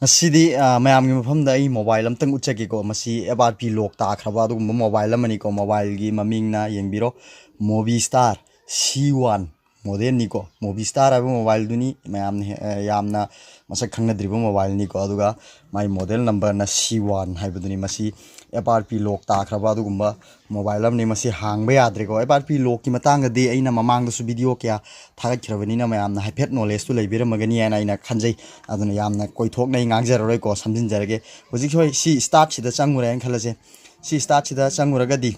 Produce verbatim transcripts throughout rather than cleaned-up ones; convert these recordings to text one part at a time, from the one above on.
ꯉꯁꯤꯗꯤ ꯑ, ꯃꯌꯥꯝꯒꯤ ꯃꯐꯝꯗ ꯑꯩ ꯃꯣꯕꯥꯏꯜ ꯑꯃꯇꯪ ꯎꯠꯆꯒꯦꯀꯣ꯫ ꯃꯁꯤ F R P lock ꯇꯥꯈ꯭ꯔꯕ ꯑꯗꯨꯒꯨꯝꯕ ꯃꯣꯕꯥꯏꯜ ꯑꯃꯅꯤꯀꯣ꯫ ꯃꯣꯕꯥꯏꯜꯒꯤ ꯃꯃꯤꯡꯅ, ꯌꯦꯡꯕꯤꯔꯣ, Movistar C one ꯃꯣꯗꯦꯜꯅꯤꯀꯣ꯫ Movistar ꯍꯥꯏꯕ ꯃꯣꯕꯥꯏꯜꯗꯨꯅꯤ ꯃꯌꯥꯝꯅ ꯍꯦ- ꯑ, ꯌꯥꯝꯅ ꯃꯁꯛ ꯈꯪꯅꯗ꯭ꯔꯤꯕ ꯃꯣꯕꯥꯏꯜꯅꯤꯀꯣ꯫ ꯑꯗꯨꯒ ꯃꯥꯏ ꯃꯣꯗꯦꯜ ꯅꯝꯕꯔꯅ C one ꯍꯥꯏꯕꯗꯨꯅꯤ꯫ ꯃꯁꯤ F R P lock ꯇꯥꯈ꯭ꯔꯕ ꯑꯗꯨꯒꯨꯝꯕ ꯃꯣꯕꯥꯏꯜ ꯑꯃꯅꯤ꯫ ꯃꯁꯤ ꯍꯥꯡꯕ ꯌꯥꯗ꯭ꯔꯦꯀꯣ꯫ F R P lockꯀꯤ ꯃꯇꯥꯡꯗꯗꯤ ꯑꯩꯅ ꯃꯃꯥꯡꯗꯁꯨ ꯚꯤꯗꯤꯑꯣ ꯀꯌꯥ ꯊꯥꯒꯠꯈ꯭ꯔꯕꯅꯤꯅ ꯃꯌꯥꯝꯅ ꯍꯥꯏꯐꯦꯠ ꯅꯣꯂꯦꯖꯇꯨ ꯂꯩꯕꯤꯔꯝꯃꯒꯅꯤ ꯍꯥꯏꯅ ꯑꯩꯅ ꯈꯟꯖꯩ꯫ ꯑꯗꯨꯅ ꯌꯥꯝꯅ ꯀꯣꯏꯊꯣꯛꯅ ꯑꯩ ꯉꯥꯡꯖꯔꯔꯣꯏꯀꯣ, ꯁꯝꯖꯤꯟꯖꯔꯒꯦ꯫ ꯍꯧꯖꯤꯛ ꯁꯣꯏ ꯁꯤ ꯁ꯭ꯇꯥꯔꯠꯁꯤꯗ ꯆꯪꯉꯨꯔꯦꯅ ꯈꯜꯂꯁꯦ꯫ ꯁꯤ ꯁ꯭ꯇꯥꯔꯠꯁꯤꯗ ꯆꯪꯉꯨꯔꯒꯗꯤ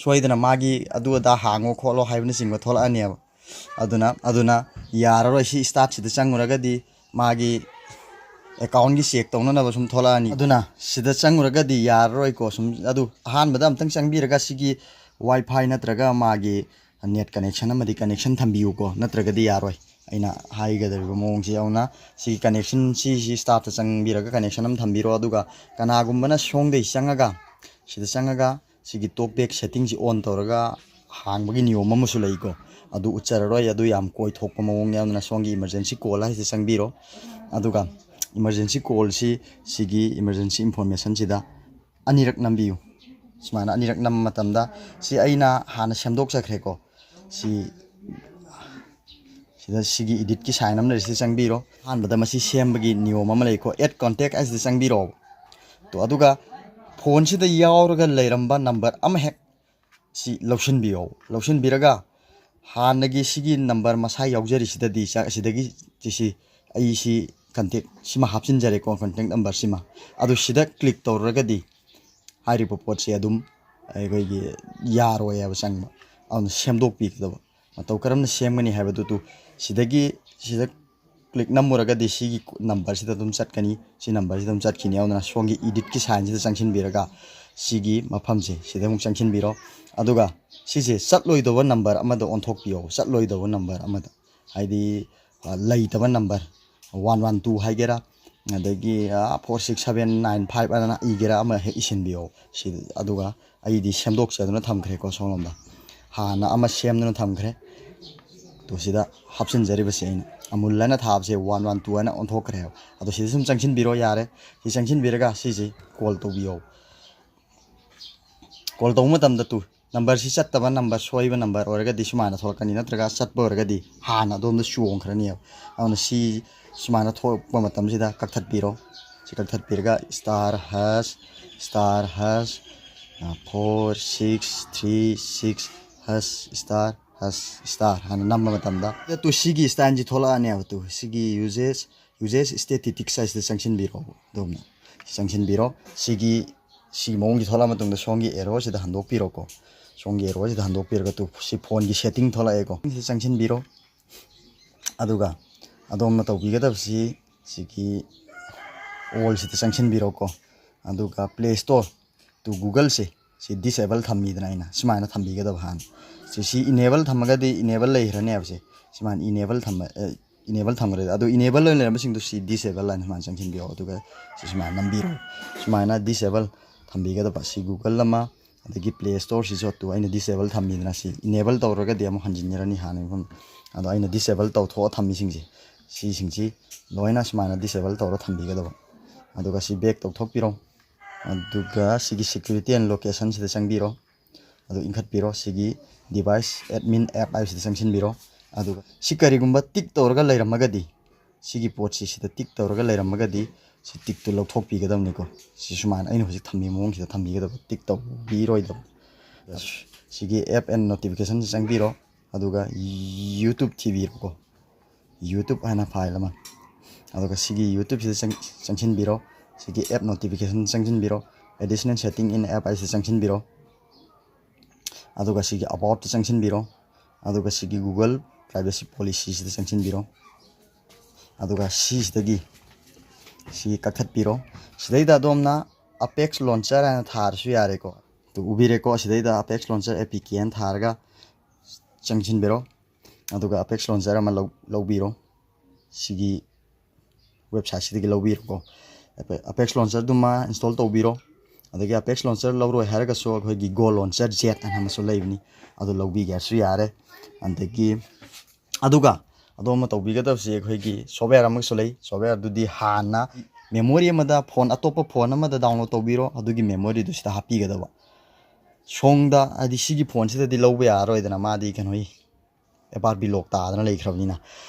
ꯁꯣꯏꯗꯅ ꯃꯥꯒꯤ ꯑꯗꯨ ꯑꯗꯥ ꯍꯥꯡꯉꯣ ꯈꯣꯠꯂꯣ ꯍꯥꯏꯕꯅꯆꯤꯡꯕ ꯊꯣꯛꯂꯛꯑꯅꯦꯕ꯫ ꯑꯗꯨꯅ ꯑꯗꯨꯅ ꯌꯥꯔꯔꯣꯏ꯫ ꯁꯤ ꯁ꯭ꯇꯥꯔꯠꯁꯤꯗ ꯆꯪꯉꯨꯔꯒꯗꯤ ꯃꯥꯒꯤ ꯑꯦꯀꯥꯎꯟꯒꯤ ꯆꯦꯛ ꯇꯧꯅꯅꯕ ꯁꯨꯝ ꯊꯣꯛꯂꯛꯑꯅꯤ꯫ ꯑꯗꯨꯅ ꯁꯤꯗ ꯆꯪꯉꯨꯔꯒꯗꯤ ꯌꯥꯔꯔꯣꯏꯀꯣ꯫ ꯁꯨꯝ ꯑꯗꯨ ꯑꯍꯥꯟꯕꯗ ꯑꯝꯇꯪ ꯆꯪꯕꯤꯔꯒ ꯁꯤꯒꯤ ꯋꯥꯏ ꯐꯥꯏ ꯅꯠꯇ꯭ꯔꯒ ꯃꯥꯒꯤ ꯅꯦꯠ ꯀꯅꯦꯛꯁꯟ ꯑꯃꯗꯤ ꯀꯅꯦꯛꯁꯟ ꯊꯝꯕꯤꯌꯨꯀꯣ, ꯅꯠꯇ꯭ꯔꯒꯗꯤ ꯌꯥꯔꯣꯏ꯫ ꯑꯩꯅ ꯍꯥꯏꯒꯗꯧꯔꯤꯕ ꯃꯑꯣꯡꯁꯦ ꯌꯥꯎꯅ ꯁꯤꯒꯤ ꯀꯅꯦꯛꯁꯟ ꯁꯤꯁꯤ ꯁ꯭ꯇꯥꯔꯠꯇ ꯆꯪꯕꯤꯔꯒ ꯀꯅꯦꯛꯁꯟ ꯑꯃ ꯊꯝꯕꯤꯔꯣ꯫ ꯑꯗꯨꯒ ꯀꯅꯥꯒꯨꯝꯕꯅ ꯁꯣꯝꯗꯒꯤ ꯆꯪꯉꯒ ꯁꯤꯗ ꯆꯪꯉꯒ ꯁꯤꯒꯤ ꯇꯣꯛ ꯕꯦꯛ ꯁꯦꯠꯇꯤꯡꯁꯤ ꯑꯣꯟ ꯇꯧꯔꯒ ꯍꯥꯡꯕꯒꯤ ꯅꯤꯌꯣꯝ ꯑꯃꯁꯨ ꯂꯩꯀꯣ꯫ ꯑꯗꯨ ꯎꯠꯆꯔꯔꯣꯏ꯫ ꯑꯗꯨ ꯌꯥꯝ ꯀꯣꯏꯊꯣꯛꯄ ꯃꯑꯣꯡ ꯌꯥꯎꯗꯅ ꯁꯣꯝꯒꯤ ꯏꯃꯔꯖꯦꯟꯁꯤ ꯀꯣꯜ ꯍꯥꯏꯁꯤꯗ ꯆꯪꯕꯤꯔꯣ꯫ ꯑꯗꯨꯒ ꯏꯃꯔꯖꯦꯟꯁꯤ ꯀꯣꯜꯁꯤ ꯁꯤꯒꯤ ꯏꯃꯔꯖꯦꯟꯁꯤ ꯏꯟꯐꯣꯔꯃꯦꯁꯟꯁꯤꯗ ꯑꯅꯤꯔꯛ ꯅꯝꯕꯤꯌꯨ꯫ ꯁꯨꯃꯥꯏꯅ ꯑꯅꯤꯔꯛ ꯅꯝꯕ ꯃꯇꯝꯗ ꯁꯤ ꯑꯩꯅ ꯍꯥꯟꯅ ꯁꯦꯝꯗꯣꯛꯆꯈ꯭ꯔꯦꯀꯣ꯫ ꯁꯤ ꯁꯤꯗ ꯁꯤꯒꯤ ꯏꯗꯤꯠꯀꯤ ꯁꯥꯏꯟ ꯑꯃ ꯂꯩꯔꯤꯁꯤꯗ ꯆꯪꯕꯤꯔꯣ꯫ ꯑꯍꯥꯟꯕꯗ ꯃꯁꯤ ꯁꯦꯝꯕꯒꯤ ꯅꯤꯌꯣꯝ ꯑꯃ ꯂꯩꯀꯣ, ꯑꯦꯠ ꯀꯣꯟꯇꯦꯛ ꯍꯥꯏꯁꯤꯗ ꯆꯪꯕꯤꯔꯣ꯫ ꯇꯣ, ꯑꯗꯨꯒ ꯐꯣꯟꯁꯤꯗ ꯌꯥꯎꯔꯒ ꯂꯩꯔꯝꯕ ꯅꯝꯕꯔ ꯑꯃ ꯍꯦꯛ ꯁꯤ ꯂꯧꯁꯤꯟꯕꯤꯌꯣ꯫ ꯂꯧꯁꯤꯟꯕꯤꯔꯒ ꯍꯥꯟꯅꯒꯤ ꯁꯤꯒꯤ ꯅꯝꯕꯔ ꯃꯁꯥ ꯌꯥꯎꯖꯔꯤꯁꯤꯗꯗꯤ ꯆ-, ꯁꯤꯗꯒꯤ ꯁꯤꯁꯤ ꯑꯩꯁꯤ ꯀꯟꯇꯦꯛ ꯁꯤꯃ ꯍꯥꯞꯆꯤꯟꯖꯔꯦꯀꯣ, ꯀꯟꯇꯦꯛ ꯅꯝꯕꯔꯁꯤꯃ꯫ ꯑꯗꯨ ꯁꯤꯗ ꯀ꯭ꯂꯤꯛ ꯇꯧꯔꯒꯗꯤ ꯍꯥꯏꯔꯤꯕ ꯄꯣꯠꯁꯦ ꯑꯗꯨꯝ ꯑꯩꯈꯣꯏꯒꯤ ꯌꯥꯔꯣꯏ ꯍꯥꯏꯕ ꯆꯪꯕ꯫ ꯑꯗꯨꯅ ꯁꯦꯝꯗꯣꯛꯄꯤꯒꯗꯕ꯫ ꯃꯇꯧ ꯀꯔꯝꯅ ꯁꯦꯝꯒꯅꯤ ꯍꯥꯏꯕꯗꯨ ꯇꯨ ꯁꯤꯗꯒꯤ ꯁꯤꯗ ꯀ꯭ꯂꯤꯛ ꯅꯝꯃꯨꯔꯒꯗꯤ ꯁꯤꯒꯤ ꯅꯝꯕꯔꯁꯤꯗ ꯑꯗꯨꯝ ꯆꯠꯀꯅꯤ꯫ ꯁꯤ ꯅꯝꯕꯔꯁꯤꯗ ꯑꯗꯨꯝ ꯆꯠꯈꯤꯅꯤ꯫ ꯑꯗꯨꯅ ꯁꯣꯝꯒꯤ ꯏꯗꯤꯠꯀꯤ ꯁꯥꯏꯟꯁꯤꯗ ꯆꯪꯁꯤꯟꯕꯤꯔꯒ ꯁꯤꯒꯤ ꯃꯐꯝꯁꯦ ꯁꯤꯗ ꯑꯃꯨꯛ ꯆꯪꯁꯤꯟꯕꯤꯔꯣ꯫ ꯑꯗꯨꯒ ꯁꯤꯁꯦ ꯆꯠꯂꯣꯏꯗꯧꯕ ꯅꯝꯕꯔ ꯑꯃꯗ ꯑꯣꯟꯊꯣꯛꯄꯤꯌꯣ꯫ ꯆꯠꯂꯣꯏꯗꯧꯕ ꯅꯝꯕꯔ ꯑꯃꯗ, ꯍꯥꯏꯗꯤ, ꯑ, ꯂꯩꯇꯕ ꯅꯝꯕꯔ, one one two ꯍꯥꯏꯒꯦꯔꯥ, ꯑꯗꯒꯤ, ꯑ, four six seven nine five ꯑꯅ ꯏꯒꯦꯔꯥ, ꯑꯃ ꯍꯦꯛ ꯏꯁꯤꯟꯕꯤꯌꯣ꯫ ꯁꯤ, ꯑꯗꯨꯒ ꯑꯩꯗꯤ ꯁꯦꯝꯗꯣꯛꯆꯗꯨꯅ ꯊꯝꯈ꯭ꯔꯦꯀꯣ ꯁꯣꯝꯂꯣꯝꯗ꯫ ꯍꯥꯟꯅ ꯑꯃ ꯁꯦꯝꯗꯨꯅ ꯊꯝꯈ꯭ꯔꯦ꯫ ꯇꯨ ꯁꯤꯗ ꯍꯥꯞꯆꯤꯟꯖꯔꯤꯕꯁꯦ ꯑꯩꯅ꯫ ꯑꯃꯨꯜ ꯍꯥꯏꯅ ꯊꯥꯕꯁꯦ ꯋꯥꯟ ꯋꯥꯟ ꯇꯨ ꯍꯥꯏꯅ ꯑꯣꯟꯊꯣꯛꯈ꯭ꯔꯦꯕ꯫ ꯑꯗꯣ ꯁꯤꯗ ꯁꯨꯝ ꯆꯪꯁꯤꯟꯕꯤꯔꯣ, ꯌꯥꯔꯦ꯫ ꯁꯤ ꯆꯪꯁꯤꯟꯕꯤꯔꯒ ꯁꯤꯁꯤ ꯀꯣꯜ ꯇꯧꯕꯤꯌꯣ꯫ ꯀꯣꯜ ꯇꯧꯕ ꯃꯇꯝꯗ ꯇꯨ ꯅꯝꯕꯔꯁꯤ ꯆꯠꯇꯕ ꯅꯝꯕꯔ, ꯁꯣꯏꯕ ꯅꯝꯕꯔ ꯑꯣꯏꯔꯒꯗꯤ ꯁꯨꯃꯥꯏꯅ ꯊꯣꯛꯂꯛꯀꯅꯤ, ꯅꯠꯇ꯭ꯔꯒ ꯆꯠꯄ ꯑꯣꯏꯔꯒꯗꯤ ꯍꯥꯟꯅ ꯑꯗꯣꯝꯗ ꯆꯣꯡꯈ꯭ꯔꯅꯤꯕ꯫ ꯑꯗꯨꯅ ꯁꯤ ꯁꯨꯃꯥꯏꯅ ꯊꯣꯛꯂꯛꯄ ꯃꯇꯝꯁꯤꯗ ꯀꯛꯊꯠꯄꯤꯔꯣ꯫ ꯁꯤ ꯀꯛꯊꯠꯄꯤꯔꯒ star hash star hash four six three six hash star hash star ꯍꯥꯏꯅ ꯅꯝꯕ ꯃꯇꯝꯗ ꯇꯨ ꯁꯤꯒꯤ ꯁ꯭ꯇꯥꯏꯜꯁꯤ ꯊꯣꯛꯂꯛꯑꯅꯦꯕ꯫ ꯇꯨ ꯁꯤꯒꯤ ꯌꯨꯖꯦꯁ ꯌꯨꯖꯦꯁ ꯁ꯭ꯇꯦꯇꯤꯁꯇꯤꯛꯁ ꯍꯥꯏꯁꯤꯗ ꯆꯪꯁꯤꯟꯕꯤꯔꯣ꯫ ꯑꯗꯣꯝꯅ ꯆꯪꯁꯤꯟꯕꯤꯔꯣ꯫ ꯁꯤꯒꯤ ꯁꯤ ꯃꯑꯣꯡꯁꯤ ꯊꯣꯛꯂꯛꯑ ꯃꯇꯨꯡꯗ ꯁꯣꯝꯒꯤ ꯑꯦꯔꯣꯁꯤꯗ ꯍꯟꯗꯣꯛꯄꯤꯔꯣꯀꯣ꯫ ꯁꯣꯝꯒꯤ ꯑꯦꯔꯣꯁꯤꯗ ꯍꯟꯗꯣꯛꯄꯤꯔꯒ ꯇꯨ ꯁꯤ ꯐꯣꯟꯒꯤ ꯁꯦꯠꯇꯤꯡ ꯊꯣꯛꯂꯛꯑꯦꯀꯣ꯫ ꯁꯤ ꯆꯪꯁꯤꯟꯕꯤꯔꯣ꯫ ꯑꯗꯨꯒ ꯑꯗꯣꯝꯅ ꯇꯧꯕꯤꯒꯗꯕꯁꯤ ꯁꯤꯒꯤ ꯑꯣꯜꯁꯤꯗ ꯆꯪꯁꯤꯟꯕꯤꯔꯣꯀꯣ꯫ ꯑꯗꯨꯒ ꯄ꯭ꯂꯦ ꯁ꯭ꯇꯣꯔ ꯇꯨ ꯒꯨꯒꯜꯁꯦ ꯁꯤ ꯗꯤꯁꯑꯦꯕꯜ ꯊꯝꯃꯤꯗꯅ ꯑꯩꯅ ꯁꯨꯃꯥꯏꯅ ꯊꯝꯕꯤꯒꯗꯕ ꯍꯥꯟꯅ꯫ ꯁꯤ ꯁꯤ ꯏꯅꯦꯕꯜ ꯊꯝꯃꯒꯗꯤ ꯏꯅꯦꯕꯜ ꯂꯩꯈ꯭ꯔꯅꯦꯕ꯫ ꯁꯦ ꯁꯨꯃꯥꯏꯅ ꯏꯅꯦꯕꯜ ꯊꯝꯕ ꯏꯅꯦꯕꯜ ꯊꯝꯈ꯭ꯔꯦ꯫ ꯑꯗꯣ ꯏꯅꯦꯕꯜ ꯑꯣꯏꯅ ꯂꯩꯔꯝꯕꯁꯤꯡꯗꯣ ꯁꯤ ꯗꯤꯁꯑꯦꯕꯜ ꯍꯥꯏꯅ ꯁꯨꯃꯥꯏꯅ ꯆꯪꯁꯤꯟꯕꯤꯌꯣ꯫ ꯑꯗꯨꯒ ꯁꯤ ꯁꯨꯃꯥꯏꯅ ꯅꯝꯕꯤꯔꯣ꯫ ꯁꯨꯃꯥꯏꯅ ꯗꯤꯁꯑꯦꯕꯜ ꯊꯝꯕꯤꯒꯗꯕ꯫ ꯁꯤ ꯒꯨꯒꯜ ꯑꯃ, ꯑꯗꯒꯤ ꯄ꯭ꯂꯦ ꯁ꯭ꯇꯣꯔꯁꯤꯁꯨ ꯇꯨ ꯑꯩꯅ ꯗꯤꯁꯑꯦꯕꯜ ꯊꯝꯃꯤꯗꯅ ꯁꯤ ꯏꯅꯦꯕꯜ ꯇꯧꯔꯒꯗꯤ ꯑꯃꯨꯛ ꯍꯟꯖꯤꯟꯈ꯭ꯔꯅꯤ ꯍꯥꯟꯅꯒꯤ ꯃꯐꯝ꯫ ꯑꯗꯣ ꯑꯩꯅ ꯗꯤꯁꯑꯦꯕꯜ ꯇꯧꯊꯣꯛꯑ ꯊꯝꯃꯤꯁꯤꯡꯁꯦ ꯁꯤꯁꯤꯡꯁꯤ ꯂꯣꯏꯅ ꯁꯨꯃꯥꯏꯅ ꯗꯤꯁꯑꯦꯕꯜ ꯇꯧꯔ ꯊꯝꯕꯤꯒꯗꯕ꯫ ꯑꯗꯨꯒ ꯁꯤ ꯕꯦꯛ ꯇꯧꯊꯣꯛꯄꯤꯔꯣ꯫ ꯑꯗꯨꯒ ꯁꯤꯒꯤ security and locationꯁꯤꯗ ꯆꯪꯕꯤꯔꯣ꯫ ꯑꯗꯨ ꯏꯟꯈꯠꯄꯤꯔꯣ꯫ ꯁꯤꯒꯤ device admin app ꯍꯥꯏꯕꯁꯤꯗ ꯆꯪꯁꯤꯟꯕꯤꯔꯣ꯫ ꯑꯗꯨꯒ ꯁꯤ ꯀꯔꯤꯒꯨꯝꯕ ꯇꯤꯛ ꯇꯧꯔꯒ ꯂꯩꯔꯝꯃꯒꯗꯤ, ꯁꯤꯒꯤ ꯄꯣꯠꯁꯤ ꯁꯤꯗ ꯇꯤꯛ ꯇꯧꯔꯒ ꯂꯩꯔꯝꯃꯒꯗꯤ ꯁꯤ ꯇꯤꯛꯇꯨ ꯂꯧꯊꯣꯛꯄꯤꯒꯗꯕꯅꯤꯀꯣ꯫ ꯁꯤ ꯁꯨꯃꯥꯏꯅ ꯑꯩꯅ ꯍꯧꯖꯤꯛ ꯊꯝꯃꯤ ꯃꯑꯣꯡꯁꯤꯗ ꯊꯝꯕꯤꯒꯗꯕ, ꯇꯤꯛ ꯇꯧꯕꯤꯔꯣꯏꯗꯕ꯫ ꯁꯤꯒꯤ app and notificationꯁꯤ ꯆꯪꯕꯤꯔꯣ꯫ ꯑꯗꯨꯒ YouTube ꯊꯤꯕꯤꯔꯣꯀꯣ꯫ YouTube ꯍꯥꯏꯅ file ꯑꯃ꯫ ꯑꯗꯨꯒ ꯁꯤꯒꯤ YouTubeꯁꯤꯗ ꯆꯪ-, ꯆꯪꯁꯤꯟꯕꯤꯔꯣ꯫ ꯁꯤꯒꯤ app notification ꯆꯪꯁꯤꯟꯕꯤꯔꯣ꯫ Additional setting in app ꯍꯥꯏꯁꯤꯗ ꯆꯪꯁꯤꯟꯕꯤꯔꯣ꯫ ꯑꯗꯨꯒ ꯁꯤꯒꯤ aboutꯇ ꯆꯪꯁꯤꯟꯕꯤꯔꯣ꯫ ꯑꯗꯨꯒ ꯁꯤꯒꯤ Google privacy policyꯁꯤꯗ ꯆꯪꯁꯤꯟꯕꯤꯔꯣ꯫ ꯑꯗꯨꯒ ꯁꯤꯁꯤꯗꯒꯤ ꯁꯤ ꯀꯛꯊꯠꯄꯤꯔꯣ꯫ ꯁꯤꯗꯩꯗ ꯑꯗꯣꯝꯅ Apex Launcher ꯍꯥꯏꯅ ꯊꯥꯔꯁꯨ ꯌꯥꯔꯦꯀꯣ꯫ ꯑꯗꯨ ꯎꯕꯤꯔꯦꯀꯣ, ꯁꯤꯗꯩꯗ Apex Launcher A P K ꯍꯥꯏꯅ ꯊꯥꯔꯒ ꯆꯪꯁꯤꯟꯕꯤꯔꯣ꯫ ꯑꯗꯨꯒ Apex Launcher ꯑꯃ ꯂꯧ-, ꯂꯧꯕꯤꯔꯣ꯫ ꯁꯤꯒꯤ websiteꯁꯤꯗꯒꯤ ꯂꯧꯕꯤꯔꯣꯀꯣ꯫ Ape-, Apex Launcherꯗꯨꯃ install ꯇꯧꯕꯤꯔꯣ꯫ ꯑꯗꯒꯤ Apex Launcher ꯂꯧꯔꯣꯏ ꯍꯥꯏꯔꯒꯁꯨ ꯑꯩꯈꯣꯏꯒꯤ Go Launcher Z ꯍꯥꯏꯅ ꯑꯃꯁꯨ ꯂꯩꯕꯅꯤ, ꯑꯗꯨ ꯂꯧꯕꯤꯒꯦ ꯍꯥꯏꯔꯁꯨ ꯌꯥꯔꯦ꯫ ꯑꯗꯒꯤ ꯑꯗꯨꯒ ꯑꯗꯣꯝꯅ ꯇꯧꯕꯤꯒꯗꯕꯁꯤ ꯑꯩꯈꯣꯏꯒꯤ software ꯑꯃꯁꯨ ꯂꯩ꯫ Softwareꯗꯨꯗꯤ ꯍꯥꯟꯅ memory ꯑꯃꯗ, phone, ꯑꯇꯣꯞꯄ phone ꯑꯃꯗ download ꯇꯧꯕꯤꯔꯣ, ꯑꯗꯨꯒꯤ memoryꯗꯨ ꯁꯤꯗ ꯍꯥꯞꯄꯤꯒꯗꯕ꯫ ꯁꯣꯝꯗ, ꯍꯥꯏꯗꯤ ꯁꯤꯒꯤ phoneꯁꯤꯗꯗꯤ ꯂꯧꯕ ꯌꯥꯔꯔꯣꯏꯗꯅ, ꯃꯥꯗꯤ ꯀꯩꯅꯣ, FRP lock ꯇꯥꯗꯅ ꯂꯩꯈ꯭ꯔꯕꯅꯤꯅ꯫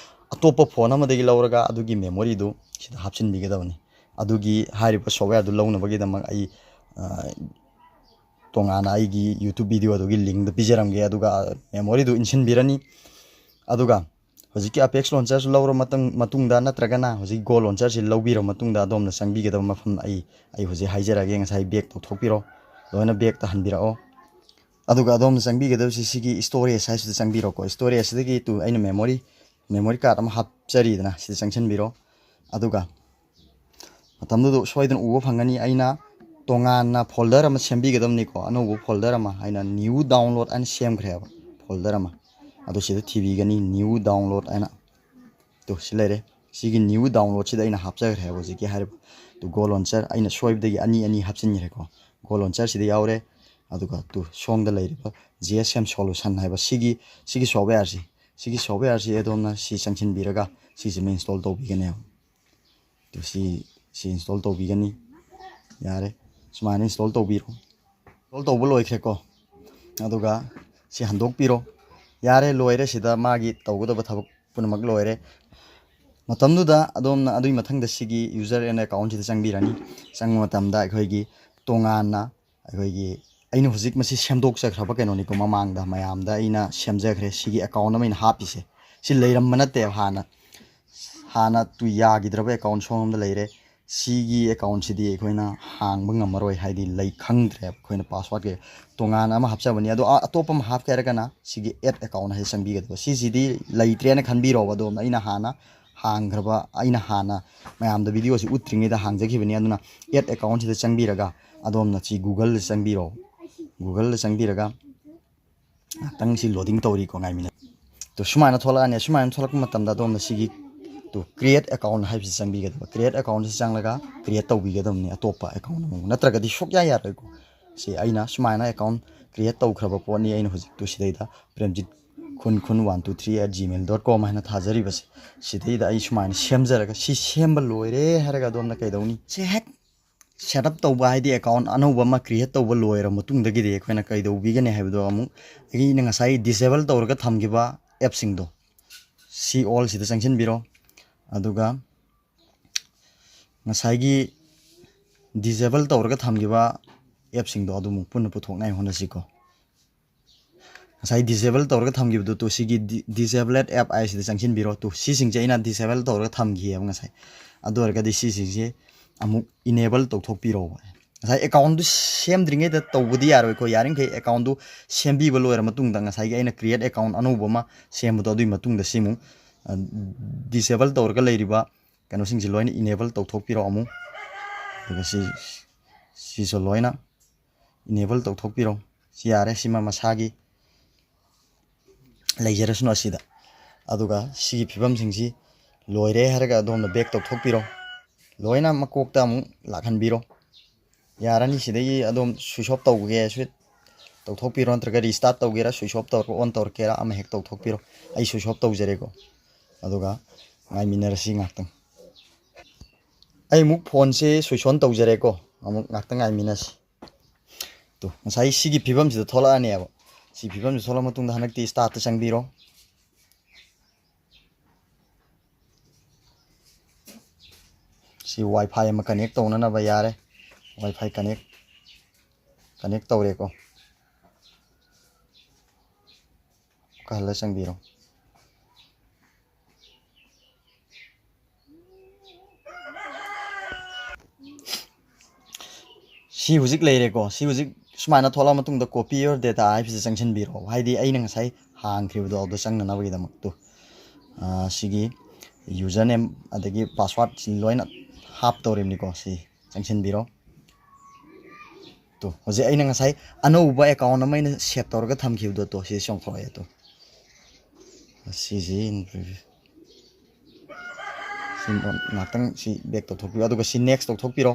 ꯑꯇꯣꯞꯄ phone ꯑꯃꯗꯒꯤ ꯂꯧꯔꯒ ꯑꯗꯨꯒꯤ memoryꯗꯨ ꯁꯤꯗ ꯍꯥꯞꯆꯤꯟꯕꯤꯒꯗꯕꯅꯤ꯫ ꯑꯗꯨꯒꯤ ꯍꯥꯏꯔꯤꯕ softwareꯗꯨ ꯂꯧꯅꯕꯒꯤꯗꯃꯛ ꯑꯩ, ꯑ, ꯇꯣꯉꯥꯟꯅ ꯑꯩꯒꯤ YouTube videoꯗꯨꯒꯤ linkꯗ ꯄꯤꯖꯔꯝꯒꯦ꯫ ꯑꯗꯨꯒ memoryꯗꯨ ꯏꯟꯁꯤꯟꯕꯤꯔꯅꯤ꯫ ꯑꯗꯨꯒ ꯍꯧꯖꯤꯛꯀꯤ Apex Launcherꯁꯨ ꯂꯧꯔ ꯃꯇꯨꯡ-, ꯃꯇꯨꯡꯗ, ꯅꯠꯇ꯭ꯔꯒꯅ ꯍꯧꯖꯤꯛ Go Launcherꯁꯤ ꯂꯧꯕꯤꯔ ꯃꯇꯨꯡꯗ, ꯑꯗꯣꯝꯅ ꯆꯪꯕꯤꯒꯗꯕ ꯃꯐꯝ ꯑꯩ, ꯑꯩ ꯍꯧꯖꯤꯛ ꯍꯥꯏꯖꯔꯛꯑꯒꯦ꯫ ꯉꯁꯥꯏ back ꯇꯧꯊꯣꯛꯄꯤꯔꯣ, ꯂꯣꯏꯅ backꯇ ꯍꯟꯕꯤꯔꯛꯑꯣ꯫ ꯑꯗꯨꯒ ꯑꯗꯣꯝꯅ ꯆꯪꯕꯤꯒꯗꯕꯁꯤ ꯁꯤꯒꯤ storage ꯍꯥꯏꯁꯤꯗ ꯆꯪꯕꯤꯔꯣꯀꯣ꯫ Storageꯁꯤꯗꯒꯤ ꯇꯨ ꯑꯩꯅ memory, memory card ꯑꯃ ꯍꯥꯞꯆꯔꯤꯗꯅ, ꯁꯤꯗ ꯆꯪꯁꯤꯟꯕꯤꯔꯣ꯫ ꯑꯗꯨꯒ ꯃꯇꯝꯗꯨꯗ ꯁꯣꯏꯗꯅ ꯎꯕ ꯐꯪꯒꯅꯤ, ꯑꯩꯅ ꯇꯣꯉꯥꯟꯅ folder ꯑꯃ ꯁꯦꯝꯕꯤꯒꯗꯕꯅꯤꯀꯣ꯫ ꯑꯅꯧꯕ folder ꯑꯃ, ꯑꯩꯅ new download ꯍꯥꯏꯅ ꯁꯦꯝꯈ꯭ꯔꯦꯕ folder ꯑꯃ꯫ ꯑꯗꯨ ꯁꯤꯗ ꯊꯤꯕꯤꯒꯅꯤ, new download ꯍꯥꯏꯅ꯫ ꯇꯨ, ꯁꯤ ꯂꯩꯔꯦ꯫ ꯁꯤꯒꯤ new downloadꯁꯤꯗ ꯑꯩꯅ ꯍꯥꯞꯆꯈ꯭ꯔꯦꯕ ꯍꯧꯖꯤꯛꯀꯤ ꯍꯥꯏꯔꯤꯕ ꯇꯨ Go Launcher꯫ ꯑꯩꯅ ꯁꯣꯏꯕꯗꯒꯤ ꯑꯅꯤ ꯑꯅꯤ ꯍꯥꯞꯆꯤꯟꯈ꯭ꯔꯦꯀꯣ꯫ Go Launcherꯁꯤꯗ ꯌꯥꯎꯔꯦ꯫ ꯑꯗꯨꯒ ꯇꯨ ꯁꯣꯝꯗ ꯂꯩꯔꯤꯕ JSM Solution ꯍꯥꯏꯕ ꯁꯤꯒꯤ, ꯁꯤꯒꯤ softwareꯁꯤ, ꯁꯤꯒꯤ softwareꯁꯤ ꯑꯗꯣꯝꯅ ꯁꯤ ꯆꯪꯁꯤꯟꯕꯤꯔꯒ ꯁꯤꯁꯤꯃ install ꯇꯧꯕꯤꯒꯅꯦꯕ꯫ ꯇꯨ ꯁꯤ, ꯁꯤ install ꯇꯧꯕꯤꯒꯅꯤ꯫ ꯌꯥꯔꯦ, ꯁꯨꯃꯥꯏꯅ install ꯇꯧꯕꯤꯔꯣ꯫ Install ꯇꯧꯕ ꯂꯣꯏꯈ꯭ꯔꯦꯀꯣ꯫ ꯑꯗꯨꯒ ꯁꯤ ꯍꯟꯗꯣꯛꯄꯤꯔꯣ꯫ ꯌꯥꯔꯦ, ꯂꯣꯏꯔꯦ꯫ ꯁꯤꯗ ꯃꯥꯒꯤ ꯇꯧꯒꯗꯕ ꯊꯕꯛ ꯄꯨꯝꯅꯃꯛ ꯂꯣꯏꯔꯦ꯫ ꯃꯇꯝꯗꯨꯗ ꯑꯗꯣꯝꯅ ꯑꯗꯨꯒꯤ ꯃꯊꯪꯗ ꯁꯤꯒꯤ user and accountꯁꯤꯗ ꯆꯪꯕꯤꯔꯅꯤ꯫ ꯆꯪꯕ ꯃꯇꯝꯗ ꯑꯩꯈꯣꯏꯒꯤ ꯇꯣꯉꯥꯟꯅ ꯑꯩꯈꯣꯏꯒꯤ, ꯑꯩꯅ ꯍꯧꯖꯤꯛ ꯃꯁꯤ ꯁꯦꯝꯗꯣꯛꯆꯈ꯭ꯔꯕ ꯀꯩꯅꯣꯅꯤꯀꯣ, ꯃꯃꯥꯡꯗ ꯃꯌꯥꯝꯗ ꯑꯩꯅ ꯁꯦꯝꯖꯈ꯭ꯔꯦ꯫ ꯁꯤꯒꯤ account ꯑꯃ ꯑꯩꯅ ꯍꯥꯞꯄꯤꯁꯦ, ꯁꯤ ꯂꯩꯔꯝꯕ ꯅꯠꯇꯦꯕ ꯍꯥꯟꯅ꯫ ꯍꯥꯟꯅ ꯇꯨ ꯌꯥꯈꯤꯗ꯭ꯔꯕ account ꯁꯣꯝꯗ ꯂꯩꯔꯦ꯫ ꯁꯤꯒꯤ accountꯁꯤꯗꯤ ꯑꯩꯈꯣꯏꯅ ꯍꯥꯡꯕ ꯉꯝꯃꯔꯣꯏ, ꯍꯥꯏꯗꯤ ꯂꯩ ꯈꯪꯗ꯭ꯔꯦꯕ꯫ ꯑꯩꯈꯣꯏꯅ passwordꯀꯤ ꯇꯣꯉꯥꯟꯅ ꯑꯃ ꯍꯥꯞꯆꯕꯅꯤ꯫ ꯑꯗꯣ ꯑ-, ꯑꯇꯣꯞꯄ ꯑꯃ ꯍꯥꯞꯀꯦ ꯍꯥꯏꯔꯒꯅ ꯁꯤꯒꯤ add account ꯍꯥꯏꯁꯦ ꯆꯪꯕꯤꯒꯗꯕ꯫ ꯁꯤꯁꯤꯗꯤ ꯂꯩꯇ꯭ꯔꯦꯅ ꯈꯟꯕꯤꯔꯣꯕ꯫ ꯑꯗꯣꯝꯅ ꯑꯩꯅ ꯍꯥꯟꯅ ꯍꯥꯡꯈ꯭ꯔꯕ, ꯑꯩꯅ ꯍꯥꯟꯅ ꯃꯌꯥꯝꯗ videoꯁꯤ ꯎꯠꯇ꯭ꯔꯤꯉꯩꯗ ꯍꯥꯡꯖꯈꯤꯕꯅꯤ꯫ ꯑꯗꯨꯅ add accountꯁꯤꯗ ꯆꯪꯕꯤꯔꯒ ꯑꯗꯣꯝꯅ ꯁꯤ Googleꯗ ꯆꯪꯕꯤꯔꯣ꯫ Googleꯗ ꯆꯪꯕꯤꯔꯒ ꯉꯥꯛꯇꯪ ꯁꯤ loading ꯇꯧꯔꯤꯀꯣ, ꯉꯥꯏꯃꯤꯟꯅ꯫ ꯇꯨ ꯁꯨꯃꯥꯏꯅ ꯊꯣꯛꯂꯛꯑꯅꯤ꯫ ꯁꯨꯃꯥꯏꯅ ꯊꯣꯛꯂꯛꯄ ꯃꯇꯝꯗ ꯑꯗꯣꯝꯅ ꯁꯤꯒꯤ ꯇꯨ create account ꯍꯥꯏꯕꯁꯤ ꯆꯪꯕꯤꯒꯗꯕ꯫ Create accountꯁꯤ ꯆꯪꯂꯒ create ꯇꯧꯕꯤꯒꯗꯕꯅꯤ ꯑꯇꯣꯞꯄ account ꯑꯃꯃꯨꯛ, ꯅꯠꯇ꯭ꯔꯒꯗꯤ ꯁꯨꯛꯌꯥ ꯌꯥꯔꯣꯏꯀꯣ꯫ ꯁꯤ ꯑꯩꯅ ꯁꯨꯃꯥꯏꯅ account create ꯇꯧꯈ꯭ꯔꯕ ꯄꯣꯠꯅꯤ꯫ ꯑꯩꯅ ꯍꯧꯖꯤꯛꯇꯨ ꯁꯤꯗꯩꯗ ꯄ꯭ꯔꯦꯝꯖꯤꯠ ꯈꯨꯟ ꯈꯨꯟ one two three at gmail dot com ꯍꯥꯏꯅ ꯊꯥꯖꯔꯤꯕꯁꯦ, ꯁꯤꯗꯩꯗ ꯑꯩ ꯁꯨꯃꯥꯏꯅ ꯁꯦꯝꯖꯔꯒ, ꯁꯤ ꯁꯦꯝꯕ ꯂꯣꯏꯔꯦ ꯍꯥꯏꯔꯒ ꯑꯗꯣꯝꯅ ꯀꯩꯗꯧꯅꯤ? ꯁꯤ ꯍꯦꯛ ꯁꯦꯠ ꯑꯞ ꯇꯧꯕ, ꯍꯥꯏꯗꯤ ꯑꯦꯀꯥꯎꯟ ꯑꯅꯧꯕ ꯑꯃ ꯀ꯭ꯔꯤꯌꯦꯠ ꯇꯧꯕ ꯂꯣꯏꯔ ꯃꯇꯨꯡꯗꯒꯤꯗꯤ ꯑꯩꯈꯣꯏꯅ ꯀꯩꯗꯧꯕꯤꯒꯅꯤ ꯍꯥꯏꯕꯗꯣ, ꯑꯃꯨꯛ ꯑꯩꯅ ꯉꯁꯥꯏ ꯗꯤꯁꯦꯕꯜ ꯇꯧꯔꯒ ꯊꯝꯈꯤꯕ ꯑꯦꯞꯁꯤꯡꯗꯣ, ꯁꯤ ꯑꯣꯜꯁꯤꯗ ꯆꯪꯁꯤꯟꯕꯤꯔꯣ꯫ ꯑꯗꯨꯒ ꯉꯁꯥꯏꯒꯤ ꯗꯤꯁꯦꯕꯜ ꯇꯧꯔꯒ ꯊꯝꯈꯤꯕ ꯑꯦꯞꯁꯤꯡꯗꯣ ꯑꯗꯨꯃꯨꯛ ꯄꯨꯟꯅ ꯄꯨꯊꯣꯛꯅꯉꯥꯏ ꯍꯣꯠꯅꯁꯤꯀꯣ꯫ ꯉꯁꯥꯏ ꯗꯤꯁꯦꯕꯜ ꯇꯧꯔꯒ ꯊꯝꯈꯤꯕꯗꯨ, ꯇꯨ, ꯁꯤꯒꯤ ꯗꯤ-, ꯗꯤꯁꯦꯕꯜ ꯑꯦꯞ ꯍꯥꯏꯁꯤꯗ ꯆꯪꯁꯤꯟꯕꯤꯔꯣ꯫ ꯇꯨ, ꯁꯤꯁꯤꯡꯁꯦ ꯑꯩꯅ ꯗꯤꯁꯦꯕꯜ ꯇꯧꯔꯒ ꯊꯝꯈꯤꯑꯕ ꯉꯁꯥꯏ꯫ ꯑꯗꯨ ꯑꯣꯏꯔꯒꯗꯤ ꯁꯤꯁꯤꯡꯁꯦ ꯑꯃꯨꯛ ꯏꯅꯦꯕꯜ ꯇꯧꯊꯣꯛꯄꯤꯔꯣꯕ꯫ ꯉꯁꯥꯏ ꯑꯦꯀꯥꯎꯟꯗꯨ ꯁꯦꯝꯗ꯭ꯔꯤꯉꯩꯗ ꯇꯧꯕꯗꯤ ꯌꯥꯔꯣꯏꯀꯣ꯫ ꯌꯥꯔꯤꯈꯩ ꯑꯦꯀꯥꯎꯟꯗꯨ ꯁꯦꯝꯕꯤꯕ ꯂꯣꯏꯔ ꯃꯇꯨꯡꯗ, ꯉꯁꯥꯏꯒꯤ ꯑꯩꯅ ꯀ꯭ꯔꯤꯌꯦꯠ ꯑꯦꯀꯥꯎꯟ ꯑꯅꯧꯕ ꯑꯃ ꯁꯦꯝꯕꯗꯣ, ꯑꯗꯨꯒꯤ ꯃꯇꯨꯡꯗ ꯁꯤꯃꯨꯛ, ꯑ, ꯗꯤꯁꯦꯕꯜ ꯇꯧꯔꯒ ꯂꯩꯔꯤꯕ ꯀꯩꯅꯣꯁꯤꯡꯁꯦ ꯂꯣꯏꯅ ꯏꯅꯦꯕꯜ ꯇꯧꯊꯣꯛꯄꯤꯔꯣ ꯑꯃꯨꯛ꯫ ꯑꯗꯨꯒ ꯁꯤ, ꯁꯤꯁꯨ ꯂꯣꯏꯅ ꯏꯅꯦꯕꯜ ꯇꯧꯊꯣꯛꯄꯤꯔꯣ꯫ ꯁꯤ ꯌꯥꯔꯦ, ꯁꯤꯃ ꯃꯁꯥꯒꯤ ꯂꯩꯖꯔꯁꯅꯨ ꯑꯁꯤꯗ꯫ ꯑꯗꯨꯒ ꯁꯤꯒꯤ ꯐꯤꯕꯝꯁꯤꯡꯁꯤ ꯂꯣꯏꯔꯦ ꯍꯥꯏꯔꯒ ꯑꯗꯣꯝꯅ ꯕꯦꯛ ꯇꯧꯊꯣꯛꯄꯤꯔꯣ꯫ ꯂꯣꯏꯅ ꯃꯀꯣꯛꯇ ꯑꯃꯨꯛ ꯂꯥꯛꯍꯟꯕꯤꯔꯣ꯫ ꯌꯥꯔꯅꯤ꯫ ꯁꯤꯗꯒꯤ ꯑꯗꯣꯝ ꯁ꯭ꯋꯤꯆ ꯑꯣꯐ ꯇꯧꯒꯦꯁꯨ ꯇꯧꯊꯣꯛꯄꯤꯔꯣ, ꯅꯠꯇ꯭ꯔꯒ ꯔꯤꯁꯇꯥꯔꯠ ꯇꯧꯒꯦꯔꯥ, ꯁ꯭ꯋꯤꯆ ꯑꯣꯐ ꯇꯧꯔꯒ ꯑꯣꯟ ꯇꯧꯔꯛꯀꯦꯔꯥ, ꯑꯃ ꯍꯦꯛ ꯇꯧꯊꯣꯛꯄꯤꯔꯣ꯫ ꯑꯩ ꯁ꯭ꯋꯤꯆ ꯑꯣꯐ ꯇꯧꯖꯔꯦꯀꯣ꯫ ꯑꯗꯨꯒ ꯉꯥꯏꯃꯤꯟꯅꯔꯁꯤ ꯉꯥꯛꯇꯪ꯫ ꯑꯩ ꯑꯃꯨꯛ ꯐꯣꯟꯁꯦ ꯁ꯭ꯋꯤꯆ ꯑꯣꯟ ꯇꯧꯖꯔꯦꯀꯣ꯫ ꯑꯃꯨꯛ ꯉꯥꯛꯇꯪ ꯉꯥꯏꯃꯤꯟꯅꯁꯤ꯫ ꯇꯨ, ꯉꯁꯥꯏ ꯁꯤꯒꯤ ꯐꯤꯕꯝꯁꯤꯗ ꯊꯣꯛꯂꯛꯑꯅꯦꯕ꯫ ꯁꯤ ꯐꯤꯕꯝꯁꯤ ꯊꯣꯛꯂꯛꯑ ꯃꯇꯨꯡꯗ ꯍꯟꯗꯛꯇꯤ ꯁ꯭ꯇꯥꯔꯠꯇ ꯆꯪꯕꯤꯔꯣ꯫ ꯁꯤ ꯋꯥꯏ ꯐꯥꯏ ꯑꯃ ꯀꯅꯦꯛ ꯇꯧꯅꯅꯕ ꯌꯥꯔꯦ꯫ ꯋꯥꯏ ꯐꯥꯏ ꯀꯅꯦꯛ, ꯀꯅꯦꯛ ꯇꯧꯔꯦꯀꯣ꯫ ꯑꯃꯨꯛꯀ ꯍꯜꯂ ꯆꯪꯕꯤꯔꯣ꯫ ꯁꯤ ꯍꯧꯖꯤꯛ ꯂꯩꯔꯦꯀꯣ꯫ ꯁꯤ ꯍꯧꯖꯤꯛ ꯁꯨꯃꯥꯏꯅ ꯊꯣꯛꯂꯛꯑ ꯃꯇꯨꯡꯗ copy your data ꯍꯥꯏꯕꯁꯤꯗ ꯆꯪꯁꯤꯟꯕꯤꯔꯣ꯫ ꯍꯥꯏꯗꯤ ꯑꯩꯅ ꯉꯁꯥꯏ ꯍꯥꯡꯈ꯭ꯔꯤꯕꯗꯣ ꯑꯗꯨ ꯆꯪꯅꯅꯕꯒꯤꯗꯃꯛꯇꯣ, ꯑꯥ, ꯁꯤꯒꯤ ꯌꯨꯖꯔ ꯅꯦꯝ ꯑꯗꯒꯤ ꯄꯥꯁꯋꯥꯔꯗꯁꯤ ꯂꯣꯏꯅ ꯍꯥꯞꯇꯧꯔꯤꯕꯅꯤꯀꯣ꯫ ꯁꯤ ꯆꯪꯁꯤꯟꯕꯤꯔꯣ꯫ ꯇꯣ, ꯍꯧꯖꯤꯛ ꯑꯩꯅ ꯉꯁꯥꯏ ꯑꯅꯧꯕ ꯑꯦꯀꯥꯎꯟ ꯑꯃ ꯑꯩꯅ ꯁꯦꯠ ꯇꯧꯔꯒ ꯊꯝꯈꯤꯕꯗꯣ, ꯇꯣ, ꯁꯤ ꯆꯣꯡꯊꯣꯔꯛꯑꯦ꯫ ꯇꯣ, ꯁꯤꯁꯤ ꯁꯤ ꯉꯥꯛꯇꯪ ꯁꯤ ꯕꯦꯛ ꯇꯧꯊꯣꯛꯄꯤꯌꯨ, ꯑꯗꯨꯒ ꯁꯤ ꯅꯦꯛꯁ ꯇꯧꯊꯣꯛꯄꯤꯔꯣ꯫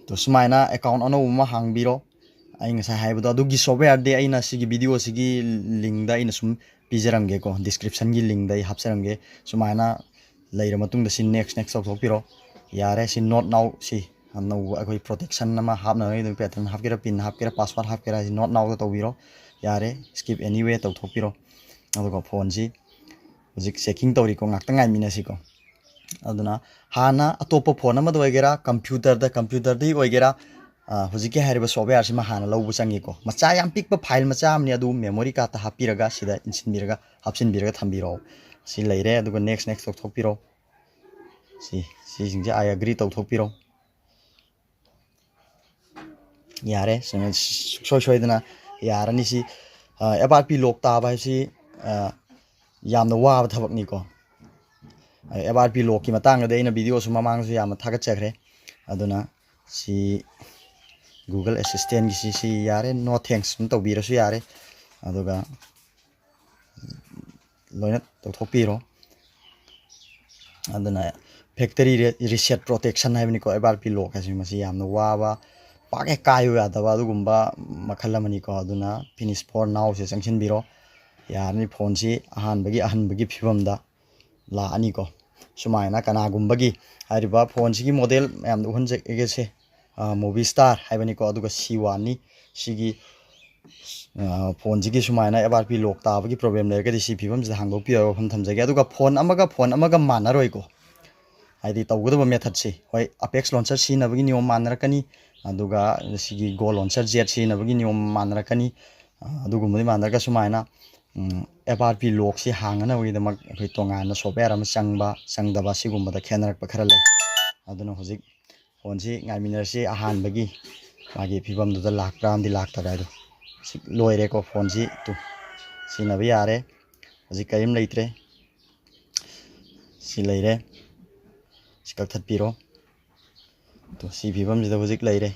ꯇꯣ, ꯁꯨꯃꯥꯏꯅ ꯑꯦꯀꯥꯎꯟ ꯑꯅꯧꯕ ꯑꯃ ꯍꯥꯡꯕꯤꯔꯣ꯫ ꯑꯩ ꯉꯁꯥꯏ ꯍꯥꯏꯕꯗꯣ ꯑꯗꯨꯒꯤ softwareꯗꯤ ꯑꯩꯅ ꯁꯤꯒꯤ videoꯁꯤꯒꯤ linkꯗ ꯑꯩꯅ ꯁꯨꯝ ꯄꯤꯖꯔꯝꯒꯦꯀꯣ, descriptionꯒꯤ linkꯗ ꯑꯩ ꯍꯥꯞꯆꯔꯝꯒꯦ꯫ ꯁꯨꯃꯥꯏꯅ ꯂꯩꯔ ꯃꯇꯨꯡꯗ ꯁꯤ next next ꯇꯧꯊꯣꯛꯄꯤꯔꯣ꯫ ꯌꯥꯔꯦ, ꯁꯤ not now, ꯁꯤ ꯑꯅꯧꯕ ꯑꯩꯈꯣꯏ protection ꯑꯃ ꯍꯥꯞꯅꯕꯒꯤ ꯑꯗꯨꯝ pattern ꯍꯥꯞꯀꯦꯔꯥ, pin ꯍꯥꯞꯀꯦꯔꯥ, password ꯍꯥꯞꯀꯦꯔꯥ, ꯁꯤ not nowꯗ ꯇꯧꯕꯤꯔꯣ꯫ ꯌꯥꯔꯦ, skip anyway ꯇꯧꯊꯣꯛꯄꯤꯔꯣ꯫ ꯑꯗꯨꯒ phoneꯁꯤ ꯍꯧꯖꯤꯛ checking ꯇꯧꯔꯤꯀꯣ, ꯉꯥꯛꯇꯪ ꯉꯥꯏꯃꯤꯟꯅꯁꯤꯀꯣ꯫ ꯑꯗꯨꯅ ꯍꯥꯟꯅ ꯑꯇꯣꯞꯄ phone ꯑꯃꯗ ꯑꯣꯏꯒꯦꯔꯥ, computerꯗ, computerꯗꯒꯤ ꯑꯣꯏꯒꯦꯔꯥ, ꯑ, ꯍꯧꯖꯤꯛꯀꯤ ꯍꯥꯏꯔꯤꯕ softwareꯁꯤꯃ ꯍꯥꯟꯅ ꯂꯧꯕ ꯆꯪꯉꯤꯀꯣ꯫ ꯃꯆꯥ ꯌꯥꯝ ꯄꯤꯛꯄ file ꯃꯆꯥ ꯑꯃꯅꯤ, ꯑꯗꯨ memory cardꯇ ꯍꯥꯞꯄꯤꯔꯒ ꯁꯤꯗ ꯏꯟꯁꯤꯟꯕꯤꯔꯒ, ꯍꯥꯞꯆꯤꯟꯕꯤꯔꯒ ꯊꯝꯕꯤꯔꯣ꯫ ꯁꯤ ꯂꯩꯔꯦ, ꯑꯗꯨꯒ next next ꯇꯧꯊꯣꯛꯄꯤꯔꯣ꯫ ꯁꯤ, ꯁꯤꯁꯤꯡꯁꯦ I agree ꯇꯧꯊꯣꯛꯄꯤꯔꯣ꯫ ꯌꯥꯔꯦ, ꯁꯨꯃꯥꯏꯅ ꯁꯨꯡꯁꯣꯏ ꯁꯣꯏꯗꯅ ꯌꯥꯔꯅꯤ꯫ ꯁꯤ, ꯑ, FRP lock ꯇꯥꯕ ꯍꯥꯏꯕꯁꯤ, ꯑ, ꯌꯥꯝꯅ ꯋꯥꯕ ꯊꯕꯛꯅꯤꯀꯣ꯫ ꯑ, FRP lockꯀꯤ ꯃꯇꯥꯡꯗꯗꯤ ꯑꯩꯅ videoꯁꯨ ꯃꯃꯥꯡꯗꯁꯨ ꯌꯥꯝꯅ ꯊꯥꯒꯠꯆꯈ꯭ꯔꯦ꯫ ꯑꯗꯨꯅ ꯁꯤ Google Assistantꯒꯤꯁꯤ, ꯁꯤ ꯌꯥꯔꯦ, no thanks ꯑꯗꯨꯝ ꯇꯧꯕꯤꯔꯁꯨ ꯌꯥꯔꯦ꯫ ꯑꯗꯨꯒ ꯂꯣꯏꯅ ꯇꯧꯊꯣꯛꯄꯤꯔꯣ꯫ ꯑꯗꯨꯅ factory re-, reset protection ꯍꯥꯏꯕꯅꯤꯀꯣ, FRP lock ꯍꯥꯏꯁꯤ꯫ ꯃꯁꯤ ꯌꯥꯝꯅ ꯋꯥꯕ, ꯄꯥꯛ ꯍꯦꯛ ꯀꯥꯏꯌꯨ ꯌꯥꯗꯕ ꯑꯗꯨꯒꯨꯝꯕ ꯃꯈꯜ ꯑꯃꯅꯤꯀꯣ꯫ ꯑꯗꯨꯅ finish for nowꯁꯦ ꯆꯪꯁꯤꯟꯕꯤꯔꯣ꯫ ꯌꯥꯔꯅꯤ, phoneꯁꯤ ꯑꯍꯥꯟꯕꯒꯤ ꯑꯍꯟꯕꯒꯤ ꯐꯤꯕꯝꯗ ꯂꯥꯛꯑꯅꯤꯀꯣ꯫ ꯁꯨꯃꯥꯏꯅ ꯀꯅꯥꯒꯨꯝꯕꯒꯤ ꯍꯥꯏꯔꯤꯕ phoneꯁꯤꯒꯤ model ꯃꯌꯥꯝꯗ ꯎꯍꯟꯖꯒꯦꯁꯦ꯫ ꯑ, Movistar ꯍꯥꯏꯕꯅꯤꯀꯣ, ꯑꯗꯨꯒ C oneꯅꯤ꯫ ꯁꯤꯒꯤ, ꯑ, phoneꯁꯤꯒꯤ ꯁꯨꯃꯥꯏꯅ FRP lock ꯇꯥꯕꯒꯤ problem ꯂꯩꯔꯒꯗꯤ ꯁꯤ ꯐꯤꯕꯝꯁꯤꯗ ꯍꯥꯡꯗꯣꯛꯄꯤꯌꯣ ꯍꯥꯏꯕ ꯋꯥꯐꯝ ꯊꯝꯖꯒꯦ꯫ ꯑꯗꯨꯒ phone ꯑꯃꯒ phone ꯑꯃꯒ ꯃꯥꯟꯅꯔꯣꯏꯀꯣ, ꯍꯥꯏꯗꯤ ꯇꯧꯒꯗꯕ methodꯁꯤ꯫ ꯍꯣꯏ, Apex launcher ꯁꯤꯖꯤꯟꯅꯕꯒꯤ ꯅꯤꯌꯣꯝ ꯃꯥꯟꯅꯔꯛꯀꯅꯤ, ꯑꯗꯨꯒ ꯁꯤꯒꯤ Go Launcher Z ꯁꯤꯖꯤꯟꯅꯕꯒꯤ ꯅꯤꯌꯣꯝ ꯃꯥꯟꯅꯔꯛꯀꯅꯤ꯫ ꯑ, ꯑꯗꯨꯒꯨꯝꯕꯗꯤ ꯃꯥꯟꯅꯔꯒ ꯁꯨꯃꯥꯏꯅ, ꯎꯝ, FRP lockꯁꯤ ꯍꯥꯡꯅꯅꯕꯒꯤꯗꯃꯛ ꯑꯩꯈꯣꯏ ꯇꯣꯉꯥꯟꯅ software ꯑꯃ ꯆꯪꯕ ꯆꯪꯗꯕ ꯁꯤꯒꯨꯝꯕꯗ ꯈꯦꯠꯅꯔꯛꯄ ꯈꯔ ꯂꯩ꯫ ꯑꯗꯨꯅ ꯍꯧꯖꯤꯛ phoneꯁꯤ ꯉꯥꯏꯃꯤꯟꯅꯔꯁꯤ꯫ ꯑꯍꯥꯟꯕꯒꯤ ꯃꯥꯒꯤ ꯐꯤꯕꯝꯗꯨꯗ ꯂꯥꯛꯄ꯭ꯔꯥ ꯑꯃꯗꯤ ꯂꯥꯛꯇꯕ꯭ꯔꯥ ꯍꯥꯏꯗꯣ꯫ ꯁꯤ ꯂꯣꯏꯔꯦꯀꯣ, phoneꯁꯤ ꯇꯨ ꯁꯤꯖꯤꯟꯅꯕ ꯌꯥꯔꯦ꯫ ꯍꯧꯖꯤꯛ ꯀꯔꯤꯝ ꯂꯩꯇ꯭ꯔꯦ꯫ ꯁꯤ ꯂꯩꯔꯦ꯫ ꯁꯤ ꯀꯛꯊꯠꯄꯤꯔꯣ꯫ ꯇꯨ ꯁꯤ ꯐꯤꯕꯝꯁꯤꯗ ꯍꯧꯖꯤꯛ ꯂꯩꯔꯦ꯫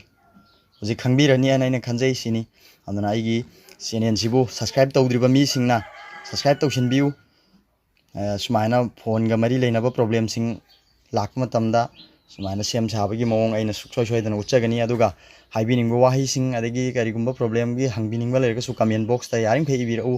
ꯍꯧꯖꯤꯛ ꯈꯪꯕꯤꯔꯅꯤ ꯍꯥꯏꯅ ꯑꯩꯅ ꯈꯟꯖꯩ꯫ ꯁꯤꯅꯤ꯫ ꯑꯗꯨꯅ ꯑꯩꯒꯤ channelꯁꯤꯕꯨ subscribe ꯇꯧꯗ꯭ꯔꯤꯕ ꯃꯤꯁꯤꯡꯅ subscribe ꯇꯧꯁꯤꯟꯕꯤꯌꯨ꯫ ꯑ, ꯁꯨꯃꯥꯏꯅ phoneꯒ ꯃꯔꯤ ꯂꯩꯅꯕ problemꯁꯤꯡ ꯂꯥꯛꯄ ꯃꯇꯝꯗ ꯁꯨꯃꯥꯏꯅ ꯁꯦꯝ ꯁꯥꯕꯒꯤ ꯃꯑꯣꯡ ꯑꯩꯅ ꯁꯨꯡꯁꯣꯏ ꯁꯣꯏꯗꯅ ꯎꯠꯆꯒꯅꯤ꯫ ꯑꯗꯨꯒ ꯍꯥꯏꯕꯤꯅꯤꯡꯕ ꯋꯥꯍꯩꯁꯤꯡ, ꯑꯗꯒꯤ ꯀꯔꯤꯒꯨꯝꯕ problemꯒꯤ ꯍꯪꯕꯤꯅꯤꯡꯕ ꯂꯩꯔꯒꯁꯨ comment boxꯇ ꯌꯥꯔꯤꯃꯈꯩ ꯏꯕꯤꯔꯛꯎ꯫